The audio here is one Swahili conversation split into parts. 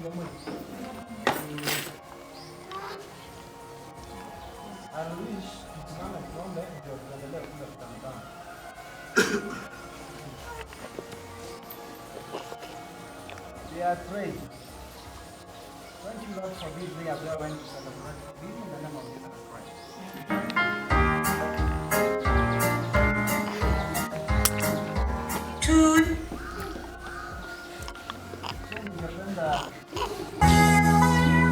I wish tusimame tuombe ndio tuendelee kula tutamtamu. We are praying. Thank you, Lord, for this day as we are going to celebrate this in the name of Jesus Christ. So ningependa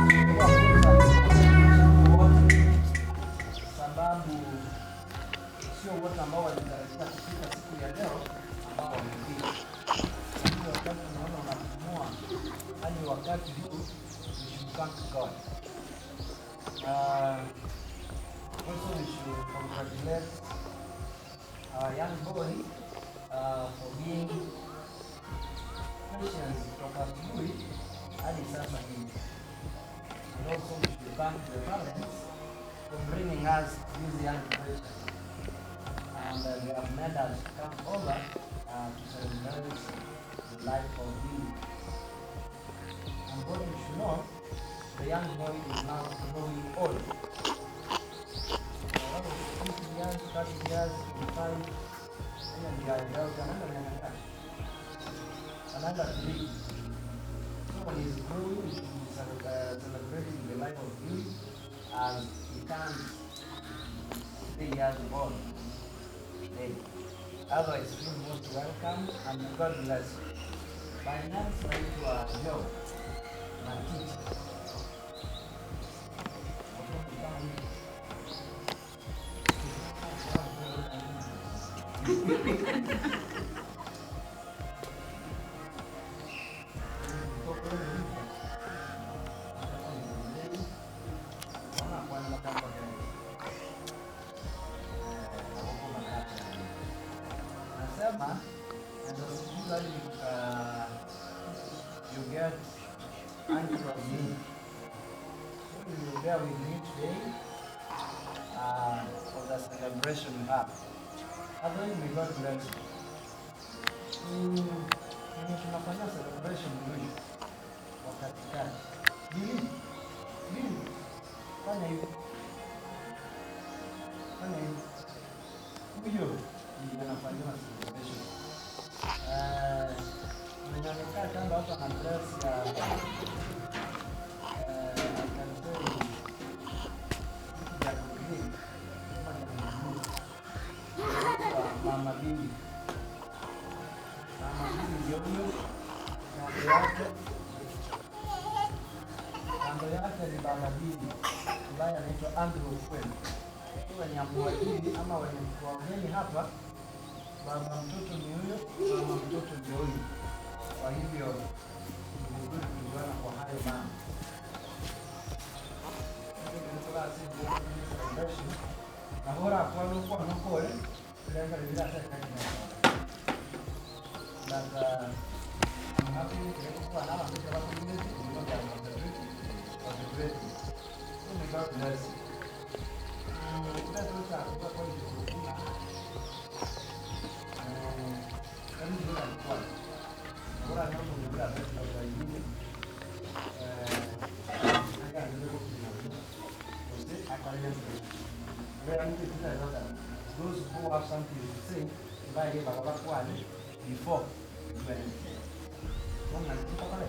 kuchukua fursa wote, sababu sio wote ambao walitarajia kufika siku ya leo ambao wamefika. Lakini wakati unaona unapumua hadi wakati huu, we should thank God. Also we should congratulate our young boy for being patient kutoka asubuhi hadi sasa hivi. And also we should thank the parents for bringing us these young precious. And they have made us come over to celebrate the life of Billy. And what you should know, the young boy is now growing old. A lot of 20 years, 30 years, 25, hiyo ndio adult, anaenda miaka ngapi? Anaenda 3. So when he's growing, he should be celebrating the life of Billy as he turns 3 years old today. Otherwise, feel most welcome and God bless you. By now, naitwa Joe Matiti. Kama hivi. Nasema naweza hadi you get angry of me. So you will bear with me today for the celebration we have. Otherwise, may God bless you. Mwenye tunafanya celebration ni huyu wa katikati. Billy, Billy, fanya hivi, fanya hivi. Huyo ndiye anafanyiwa celebration. Mwenye amekaa kando hapa na dress ya I can say ya green kama ni blue. Anaitwa Mama Bibi. Mama Bibi ndio huyo. Kando yake kando yake ni Baba Bibi ambaye anaitwa Andrew Okwem. Wenye hamwajui ama wenye mko wageni hapa, baba mtoto ni huyo, mama mtoto ndio huyu. Kwa hivyo ni vizuri kujuana kwa hayo mambo. Celebration. Ahora kwano kwano kore lenga lila but I'm happy kwa na watoto wa community you know they are celebrating for the great. So may God bless you. Kila tu kwa kwa kama vile alikuwa. Bora ndio ndio ndio ingine. Anga ndio kuna. Usted akalia. Those who have something to say, baye baba kwani before do anything. Mwana pale.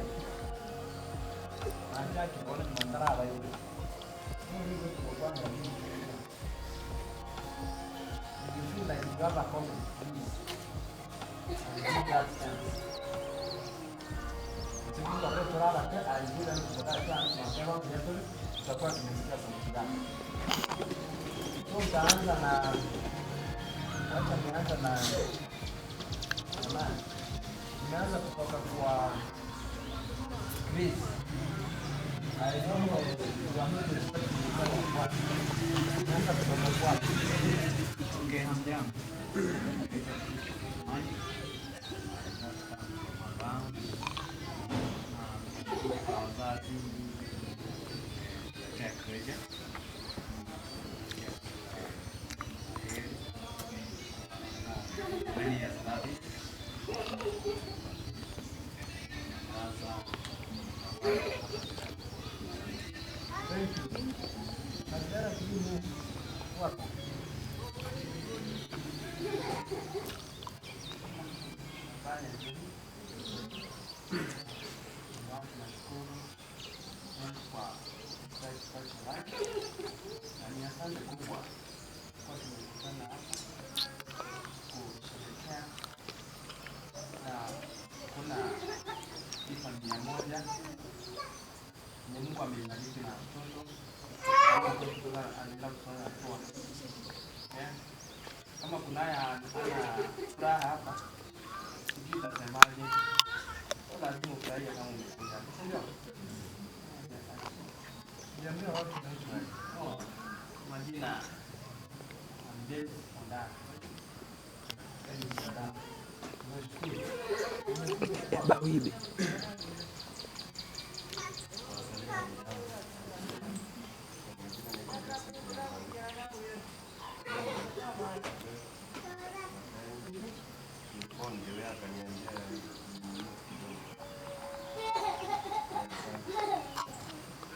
Anja kiona mandara abayo. Mungu kwa kwa If you feel like you have a comment, please. And give that chance. Siku kwa turara ke I give them that chance na sema vizuri tutakuwa tumesikia sauti zako. So mtaanza na wacha nianza na jamani. Nimeanza kutoka kwa Chris. I don't know you are not expecting kutoka kwa. Nimeanza kutoka kwa Okay, hamjambo. Naitwa Chris Kimani. I just come from around. Kwa wazazi kuletea treasure. Heri. Many years service. Sasa Thank you. Madara kilimo wako. Habari ya jioni. Wangu nashukuru Mungu kwa Christ Church Life. Na ni asante kubwa kwa tumekutana hapa kusherehekea na kuna hii familia moja yenye Mungu ameibariki na watoto. Kama kuna mtoto anaenda kusoma hatua. Eh? Kama kunaye ana furaha hapa, sijui itasemaje. Sio lazima ufurahie kama umekuja, si ndio? Niambia watu unaitwa nani? Oh, majina I'm David Ondara. David Ondara. Nashukuru. Umekuja kwa Bawibi.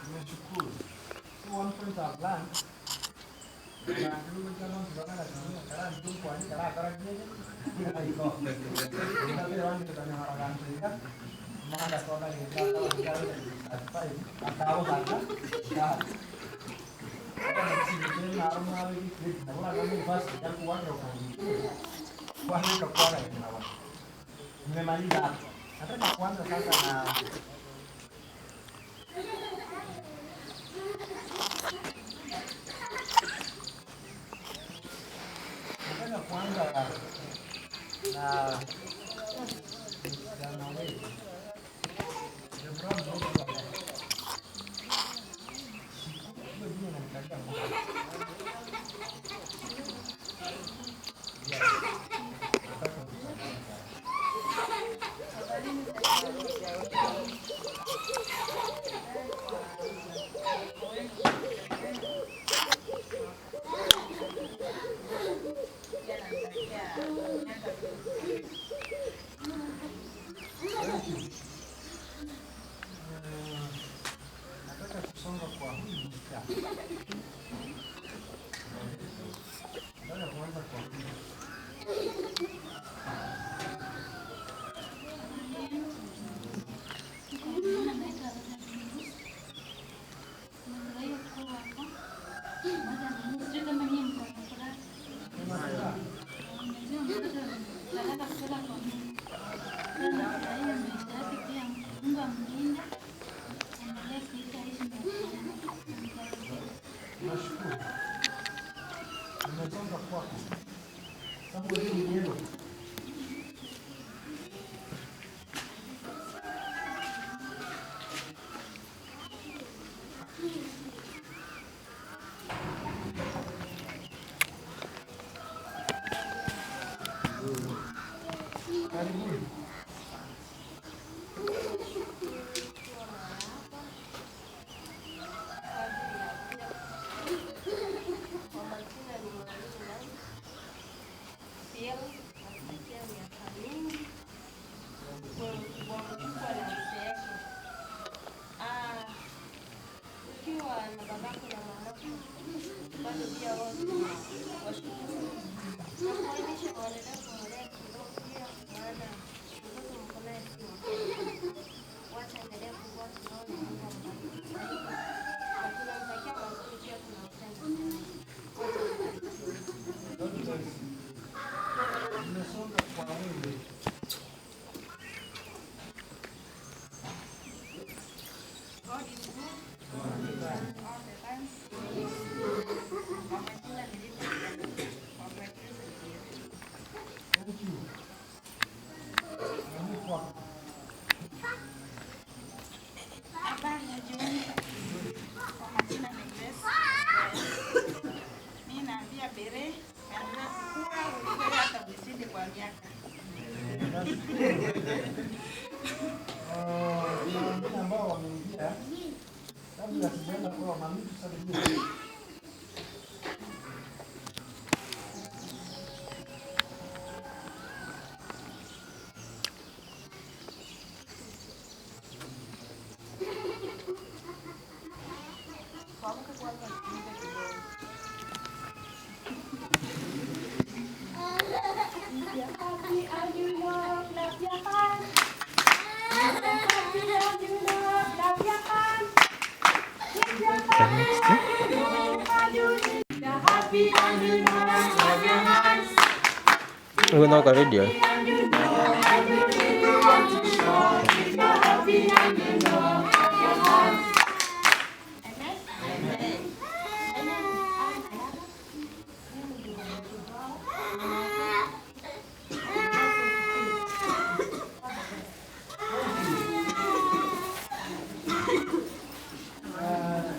Nimeshukuru. So one point I've learned, Nimemaliza hapo. Nataka kuanza sasa na nataka kuanza na msichana wetu. Deborah mdogo wa Hiyo jina inanikalia ngumu. Yes. Nataka kusalimia sana. Thank you. Nataka kusonga kwa huyu msichana. Nataka kuanza kwa huyu. Kwa majina naitwa Rosa Kingus. Nimefurahia kuwa hapa. Pamoja na nyinyi. Sijui kama nyinyi mko na furaha. Nina furaha. Najua mtoto baraka kutoka kwa Mungu. Pia nafurahia maisha yake pia. Mungu amlinde. Aendelee kuishi aishi na ambariki. Nashukuru. Nimesonga kwako. Sababu hii ni yellow. Karibuni. Kwa majina ni Mwalimu Nancy. Pia nasikia miaka mingi kwa mkubwa mkubwa na mzeeko. Ukiwa na babako na mamako bado pia wao washukuru na kuonyesha waendelee kumlea kiroho pia, maana mtoto mko naye si wa kwenu. Wacha endelee kukua kiroho na Mungu ambariki zaidi, na tunamtakia mazuri pia, tunampenda sana. Wacha mbarikiwe. God bless you. Nimesonga kwa wewe. God is good all the time. Kwa majina ni Linda Kianuka. Congratulations. Thank you. Nami kwako. Habari ya jioni. Kwa majina ni Grace. Mimi naambia Bere endelea kukua ukue hata uzidi kwa miaka. Nashukuru. Kuna wengine ambao wameingia kabla sijaenda kwa mami, tusalimie. Uko kwa video?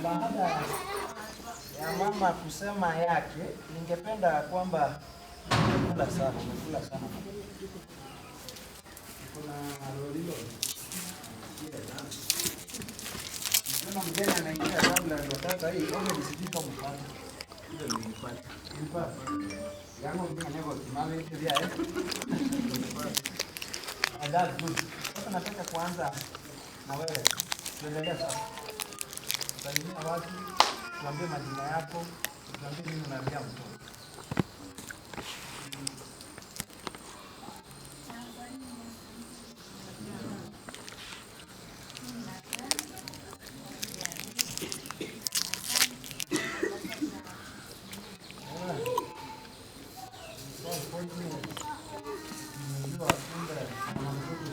Baada ya mama kusema yake, ningependa kwamba umekula sana, umekula sana. Kuna lolilo. Kuna mgeni anaingia kabla ndio sasa hii ombe sijui kama mpata. Ndio nilipata. Nilipata. Yangu mimi niko kimame hivi eh. And that's good. Sasa nataka kuanza na wewe. Tuendelee sasa. Salimia watu, tuambie majina yako, tuambie nini unaambia mtoto.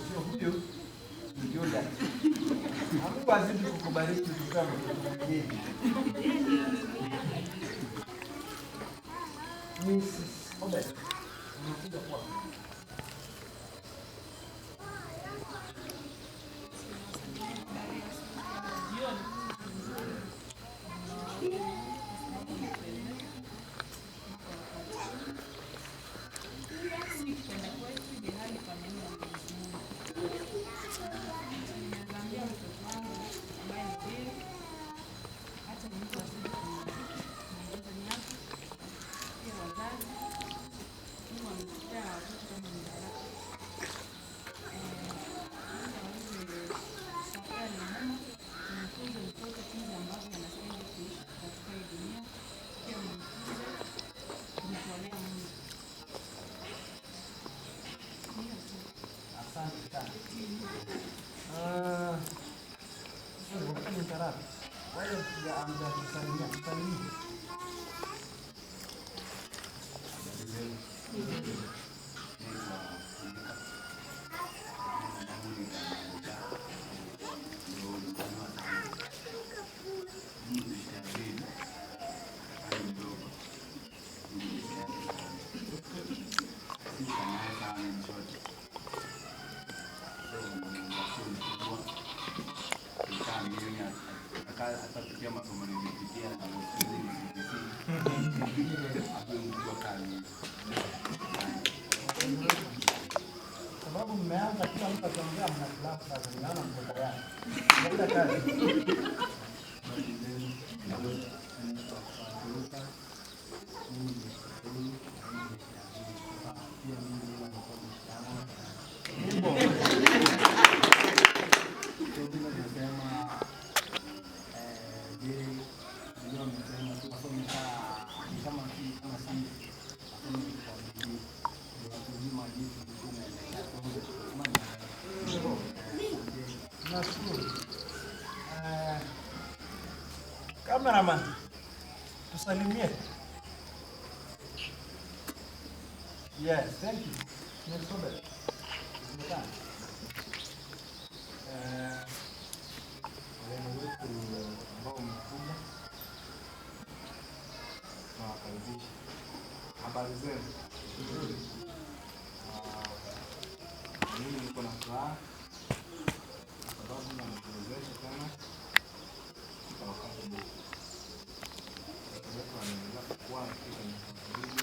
Sio huyu ni Juda. Mungu azidi kukubariki tukiwa mtoto mwingine. Mrs. Obed, umekuja kwa Si kupenda kwetu, ni hali kwa neema ya Mwenyezi Mungu. Naambia mtoto wangu ambaye ni Bill, hata Mungu azidi kumbariki, kumwongeza miaka, pia wazazi. Mungu ametupea watoto kama ni baraka. Mungu aweze kuwapea neema, tumfunze mtoto jinsi ambavyo anastahili kuishi katika hii dunia, pia mfunze kumtolea Mungu. Hiyo tu. Asante sana. Ah, sorry, ni tarabi. Wale hamjatusalimia, tusalimie. Atapitia masomo nilipitia na siku hizi ni CBC. Akuwe mkubwa kama mimi. Sababu mmeanza kila mtu akiongea mna clap sasa, ninaona mko tayari. Nenda kazi. Nashukuru. Cameraman, tusalimie. Yes, thank you. Nisobe. Wageni wetu ambao mmekuja, tunawakaribisha. Habari zenu? Mimi niko na furaha kwa sababu mnatuwezesha tena katika wakati huu. Watoto wetu wanaendelea kukua katika miaka mbili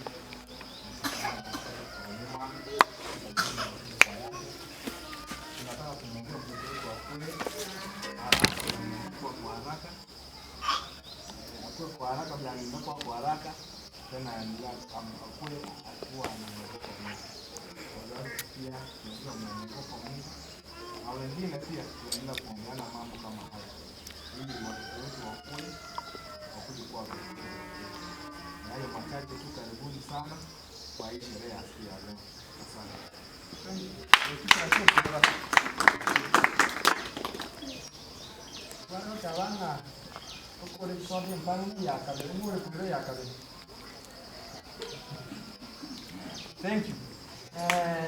na sasa kwa nyuma kwa yake. Tunataka kumwambia mtoto wetu akue haraka, kukua kwa haraka, akue kwa haraka, bila anaendelea kwa haraka tena aendelea akue akiwa anaogopa Mungu. Wazazi pia tunajua mnaogopa Mungu, na wengine pia tunaendelea kuongeana mambo kama haya ili watoto wetu wakue wakuje kuwa viongozi. Na hayo machache tu, karibuni sana kwa hii sherehe ya siku ya leo. Asante. Wano tabanga Tukore kiswahili mpango ya kabele, ngore kule ya kabele. Thank you.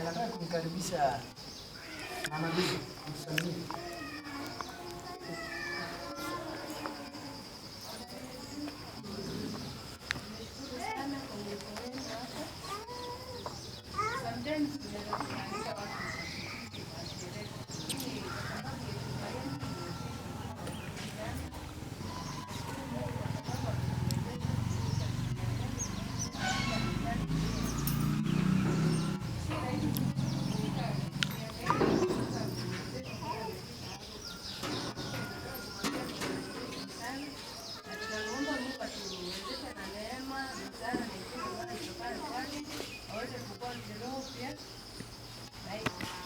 Nataka kumkaribisha Mama Bibi, msalimie. Nashukuru sana kwa uwepo wenu hapa. Sometimes tunaweza kuandika watu wa sherehe, lakini kwa sababu ya heshima yenu tumewezesha. Nashukuru Mungu kwa sababu ametuwezesha kufika siku ya leo katika mizani hii. Si rahisi kufika miaka hii, sasa ametuwezesha pia amefika hapo. Sana na tunamuomba Mungu atuwezeshe na neema sana na hekima ambayo itokana kwake, aweze kukua kiroho pia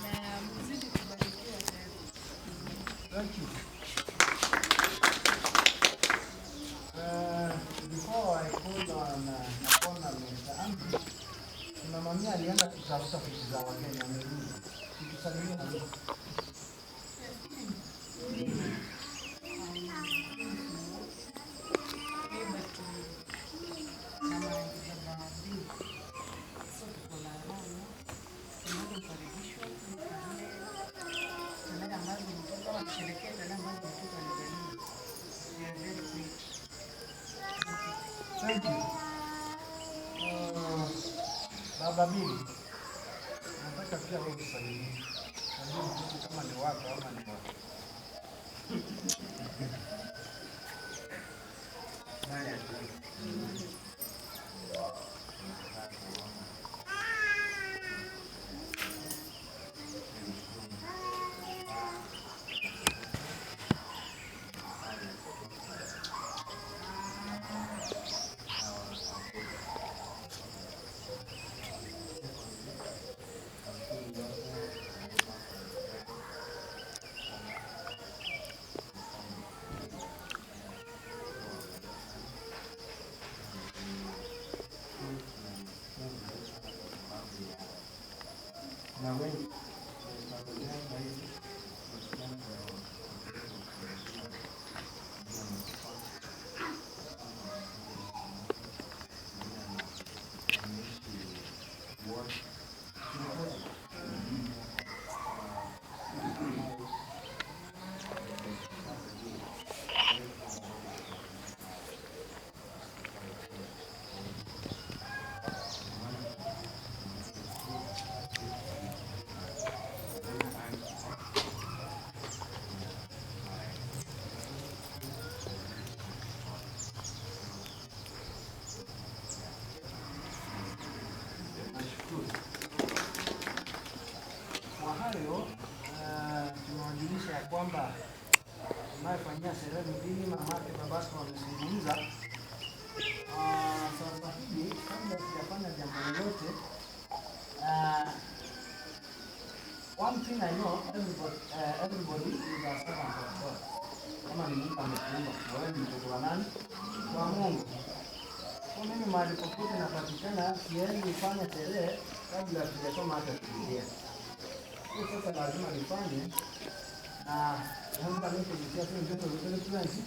na mzidi kubarikiwa tena. Thank you. Before I call on Nakona Mr. Andrew, kuna mamia alienda kutafuta vitu za wageni amerudi. Tukusalimie na mimi. Thank you. Baba Bili, nataka pia wewe usalimie. Najua mtoto kama ni wako ama ni wako. Na wewe nashukuru. Kwa hayo tumewajulisha ya kwamba tunayefanyia sherehe mbili, mamake babake wamezungumza. Sasa hivi kabla sijafanya jambo lolote, one thing I know, everybody is a servant of God. Kama ni Mungu amekuumba, na wewe ni mtoto wa nani? Wa Mungu. Kwa mimi mahali popote napatikana, siwezi kufanya sherehe kabla sijasoma hata Biblia. Hiyo sasa lazima nifanye na naomba mimi kujitia tu mtoto mtoto tuanzi.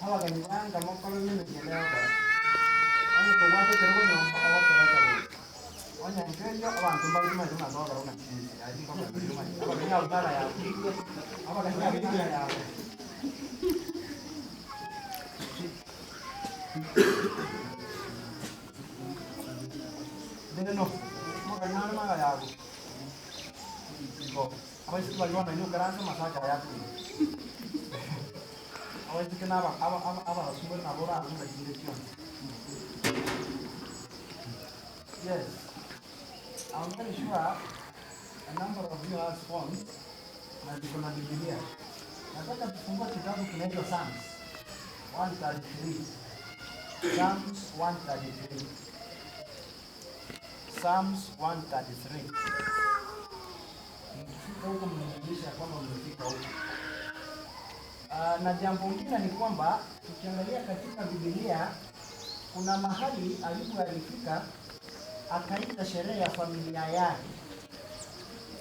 Hawa kanibanga moko mimi nielewa kwa. Au kwa watu kwa na kwa watu hata. Wanya nkeyo abantu mbali mali na ndoa na chini. Aji kwa kwa mali. Hawa kanya ubara yao. Hawa kanya ubara yao. Neno, mo kanya na mga yago. Go. Abay sa baliwan na inu karansa masaka yago. Abay sa kinaba, aba aba aba sumber na bora ang nagdireksyon. Yes. I'm very sure a number of you has phones na ziko na Biblia. Nataka tufungue kitabu kinaitwa Psalms 133. Psalms 133. Psalms 133. Mkifika huko mnijulisha kwamba mmefika huko. Na jambo lingine ni kwamba tukiangalia katika Biblia kuna mahali Ayubu alifika akaita sherehe ya familia yake,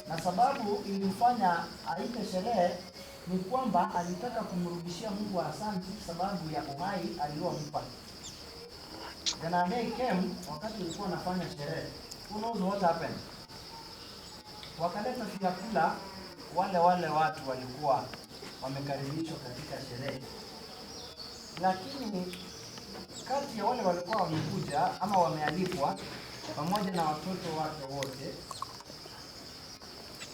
na sababu ilimfanya aite sherehe Ni kwamba alitaka kumrudishia Mungu asante sababu ya uhai aliyompa. Then a day came, wakati ulikuwa anafanya sherehe. Who knows what happened? Wakaleta vyakula, wale watu walikuwa wamekaribishwa katika sherehe. Lakini kati ya wale walikuwa wamekuja ama wamealikwa pamoja na watoto wake wote,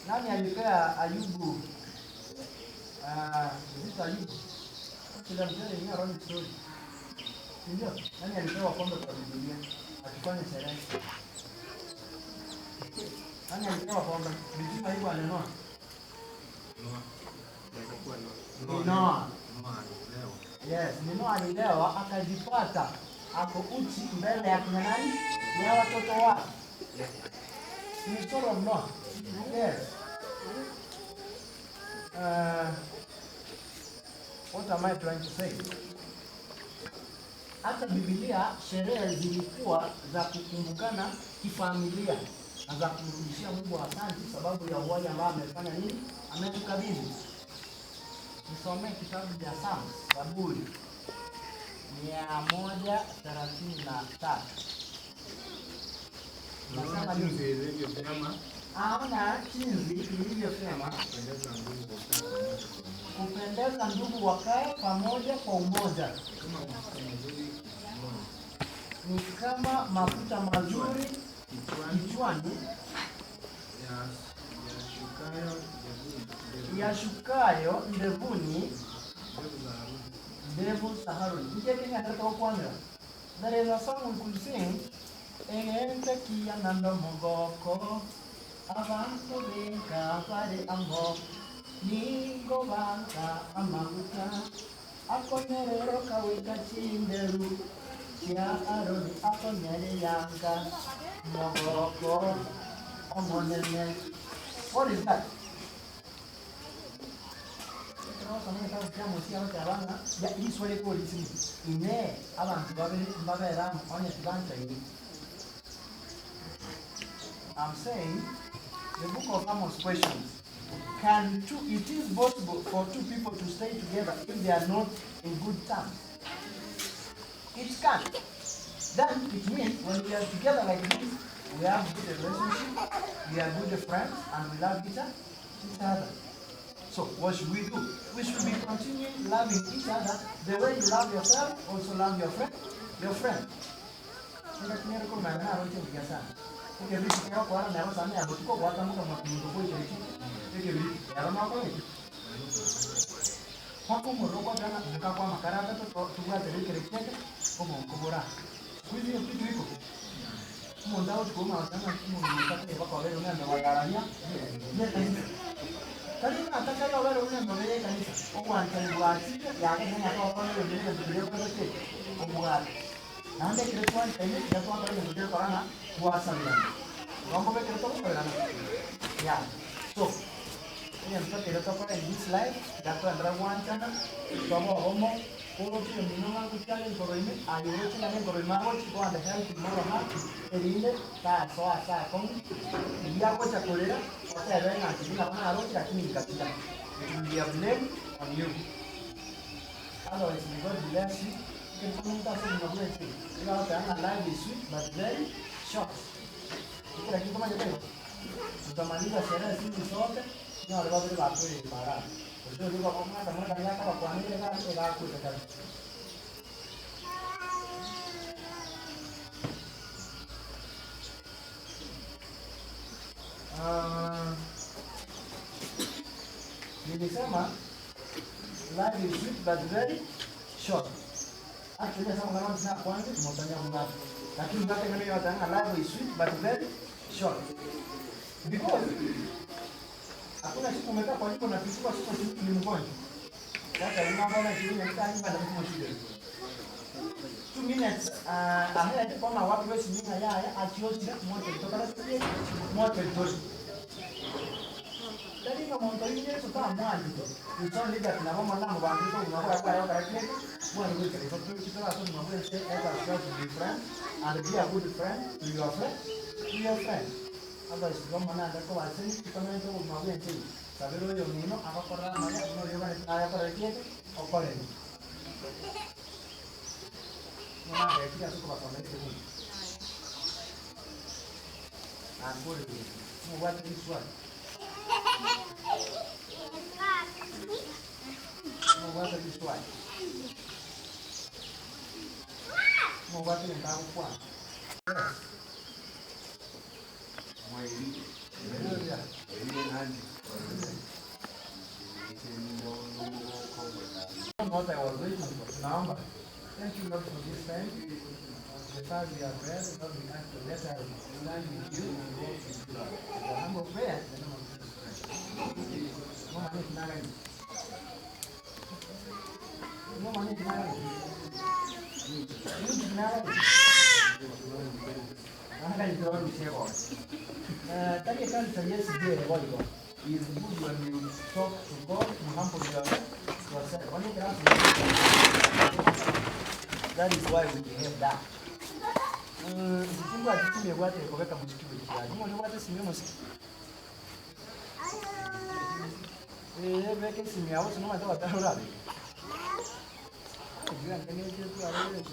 nani alipea Ayubu? Is Ayubu? Kila mtu ni wrong story. Ndio, nani alipewa pombe kwa Biblia akifanya sherehe? Nani alipewa pombe? Biblia hiyo alinoa. Noa. Noa. Yes, ni Noa alilewa akajipata ako uchi mbele ya kina nani? Ya watoto wake. Ni story of Noah. Yes. What am I trying to say? Hata Biblia sherehe zilikuwa za kukumbukana kifamilia na za kumrudishia Mungu asante sababu ya uhai ambao amefanya nini? Ametukabidhi. Nisomee kitabu cha Psalms, Zaburi 133. Nasema jinsi ilivyo vyema, aona jinsi ilivyo vyema kupendeza ndugu wakae pamoja kwa umoja, ni kama mafuta mazuri kichwani yashukayo ndevuni, ndevu za Haruni. Nje Kenya hata kwanza. There is a song we could sing. Egente kia nando mogoko abantu benka bari ambo ningo banka amaguta akonyerero kawika chinderu chia Aroni akonyere yanga mogoko omonene. What is that? I'm saying the book of Amos questions. It is possible for two people to stay together if they are not in good terms? It can. Then it means when we are together like this, we have good relationship, we are good friends, and we love each other. So what should we do? We should be continuing loving each other the way you love yourself, also love your friend. Your friend. So, in this life, it will be a blame on you. Otherwise, may God bless you. You can come and life is sweet but very short. Tutamaliza sherehe sisi sote na wale wale watu bara. Ndio ndio kwa maana kama ndio kama kwa nini ndio kwa nilisema life is sweet but very short. Actually sasa kama sasa kwanza tumetanya ngapi? Lakini hata kama hiyo tanga life is sweet but very short. Because hakuna siku umekaa kwa jiko na kichukua siku ni mgonjwa. Sasa unaona shule ni kama na mtu shule. 2 minutes ahead kama watu wewe nyinga yaya achiosi moto kutoka na moto kutoka. Dalino monto inye to ta mwanzo. Usoni liga na mama na mwanzo unakuwa kwa kwa kwa mwanzo kwa kwa kitu kwa sababu mwanzo say as a to be friend and be a good friend to your friend to your friend. Otherwise kama na ndako wasini kama ndio mwanzo ndio. Sabero yo mino akakora maya no yo Nayakoretie okoreni. Mwana asuko basomete mungu. Angore mubwate biswali. Mubwate biswali. Mubwate ntango kwa. What I was waiting for. Naomba. Thank you, Lord, for this time. The fact we have read, Lord, we ask to let us learn with you and walk with you, Lord. The humble prayer, in the name of Jesus Christ. Mama, need nine. Mama, need nine. Need nine. Is good when you talk to God, you humble yourself. That is why we have that. Zitingwa zitumye gwate kobeka musiki wiki. Ngo gwate simye musiki. Beke simye awo sino mata watarura. Jua ngene tu arere.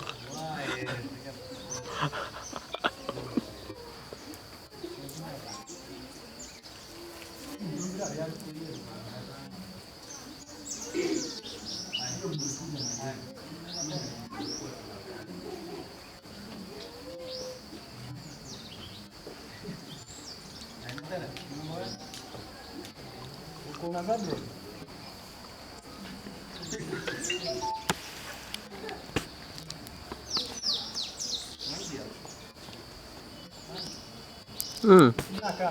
Kuna zabro. Naka.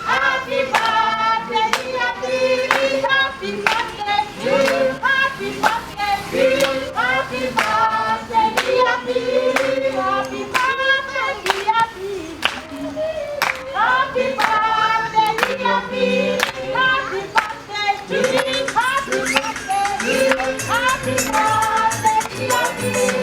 Happy birthday, happy, happy birthday, happy birthday, happy birthday, happy, happy birthday, happy, happy birthday, happy, happy birthday, happy birthday, happy birthday, happy.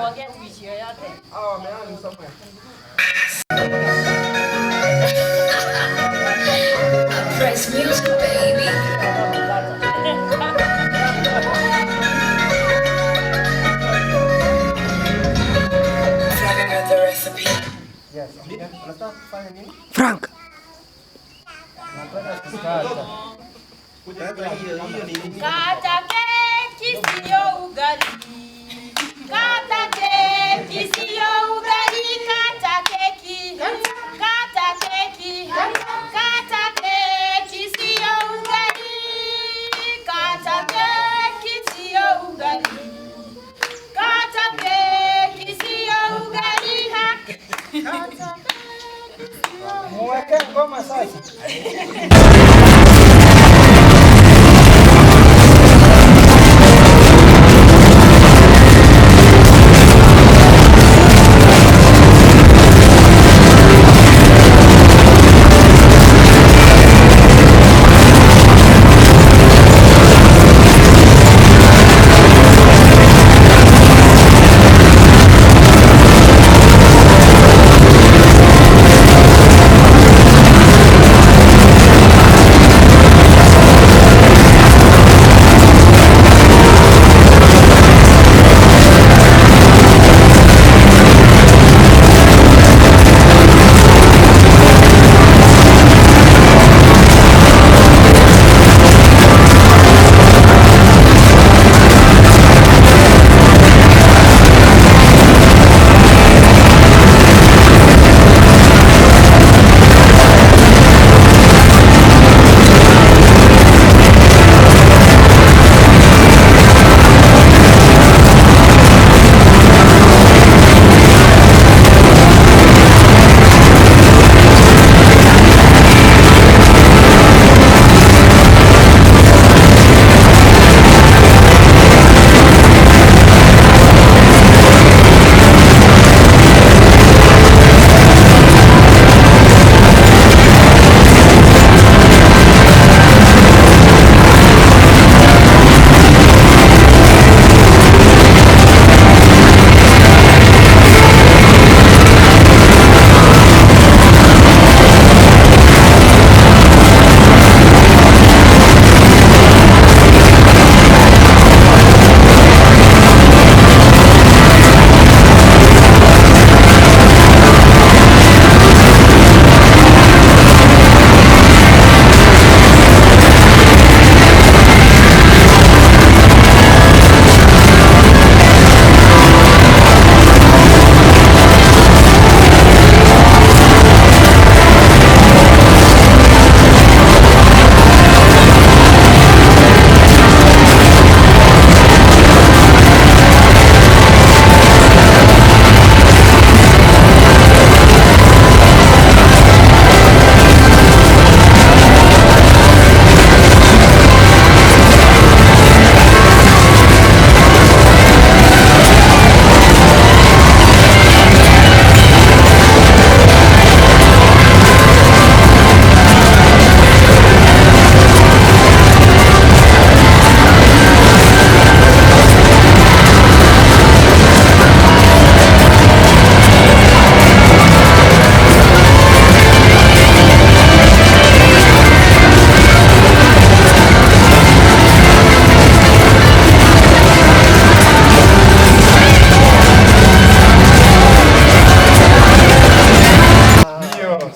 Kuongea speech yoyote. Press music, baby. Flagging out the recipe. Yes. Unataka kufanya nini? Frank. Nataka kukata. Kata keki sio ugali. Kata keki sio ugali. Kata keki. Kata keki. Kata keki sio ugali. Kata keki sio ugali. Kata keki sio ugali. Kata keki sio Muweke ngoma sasa.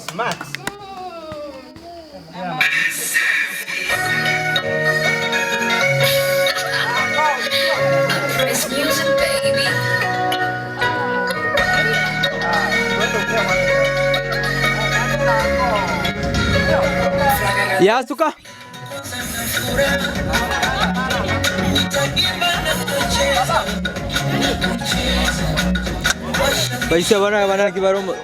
Smart. Press music, baby. Yasuka. Baisha bana bana kibaromo.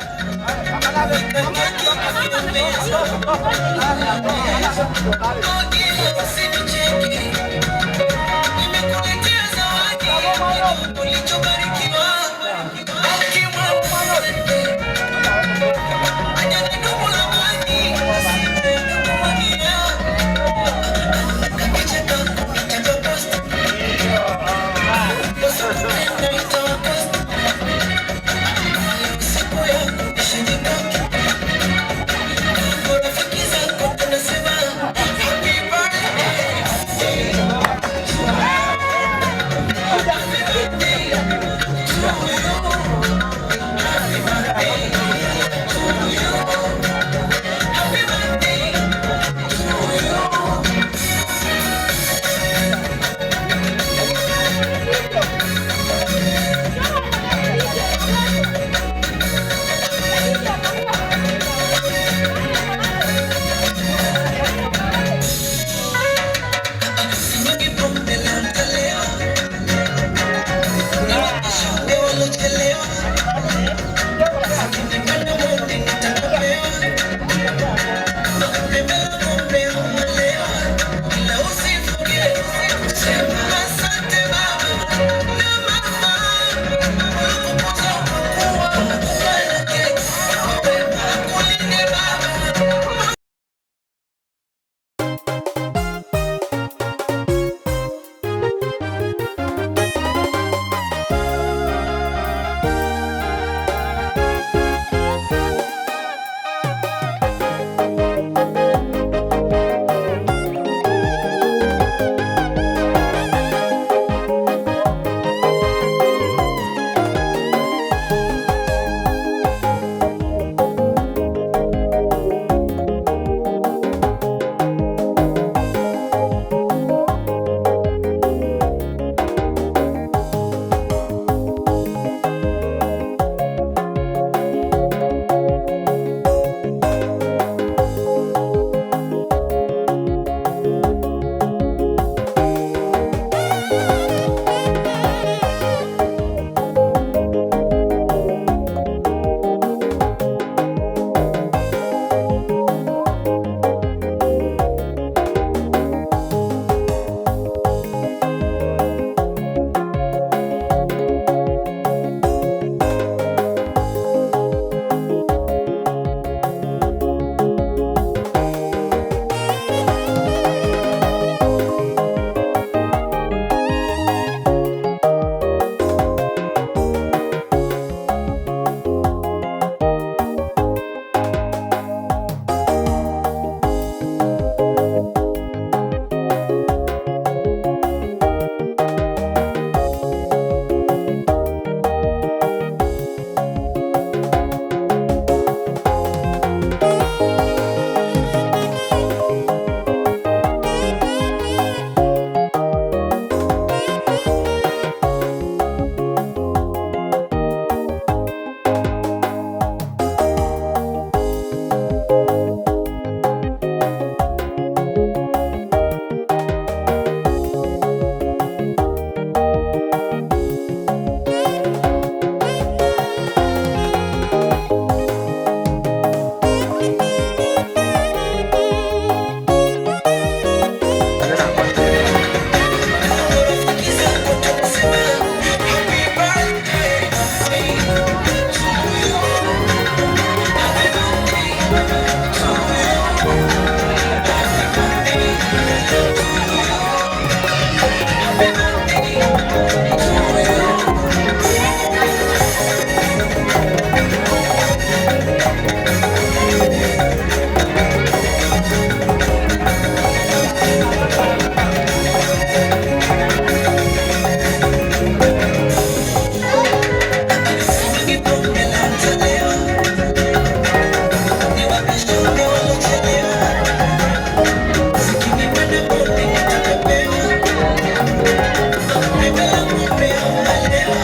Bebe langu pia umelewa,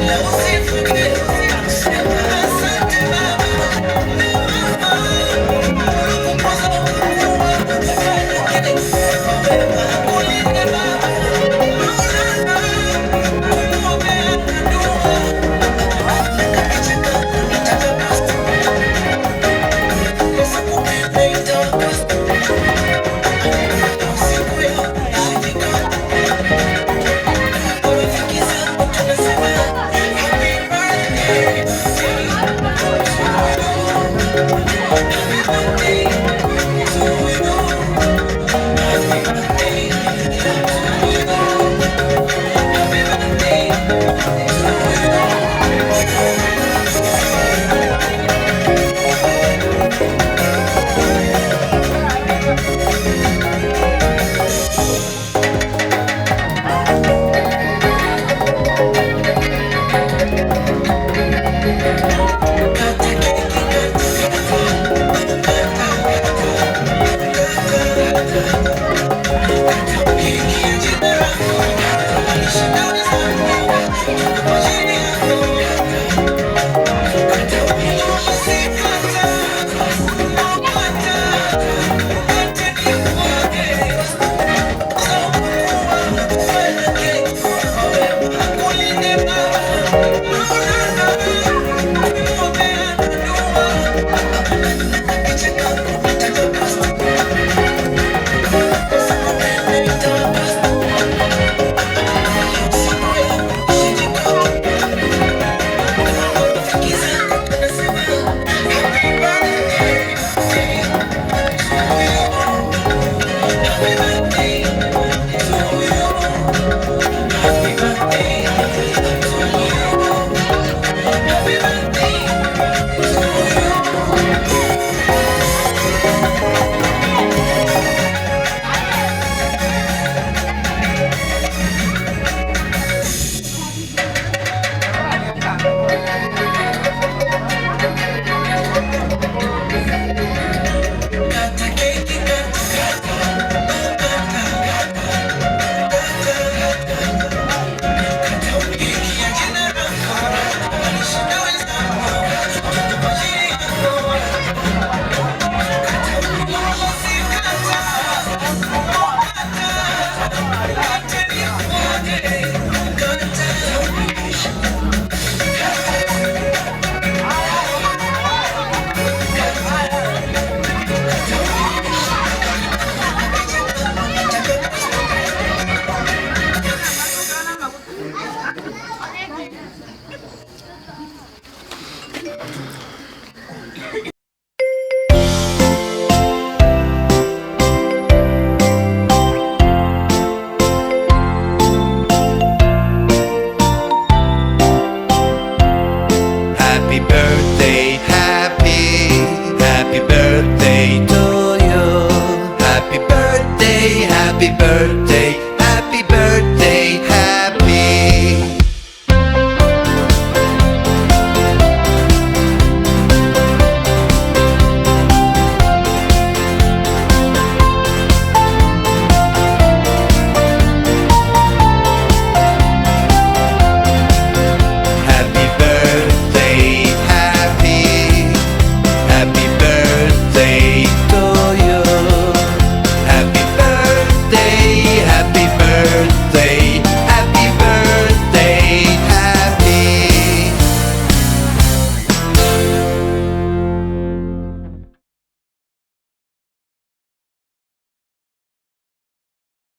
ila usifikirie.